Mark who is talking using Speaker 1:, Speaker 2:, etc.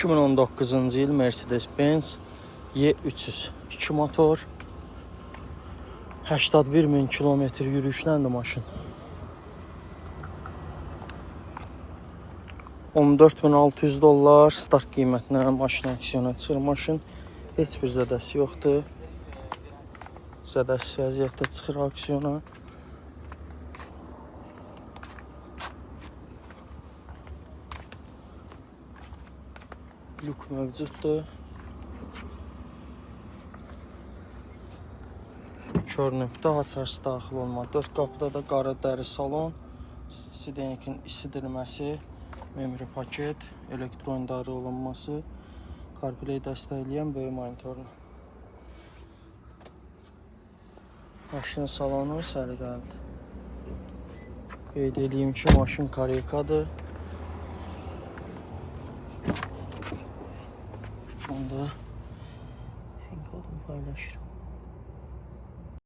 Speaker 1: 2019-cu il Mercedes-Benz E300 2 motor, 81 min kilometr yürüyüşləndir maşın. 14.600 dollar start qiymətinə maşın aksiyona çıxır. Maşın heç bir zədəsi yoxdur. Zədəsiz vəziyyətdə çıxır aksiyona. Lük mövcuddur. Körnübdə açarsız daxil olma. 4 qapıda da qara dəri salon, sidenikin isidilməsi, memory paket, elektron idarə olunması, CarPlay dəstəkləyən böyük monitorla. Maşının salonu səliqəlidir. Qeyd eləyim ki, maşın karikadır. Onda pin kodumu paylaşıram.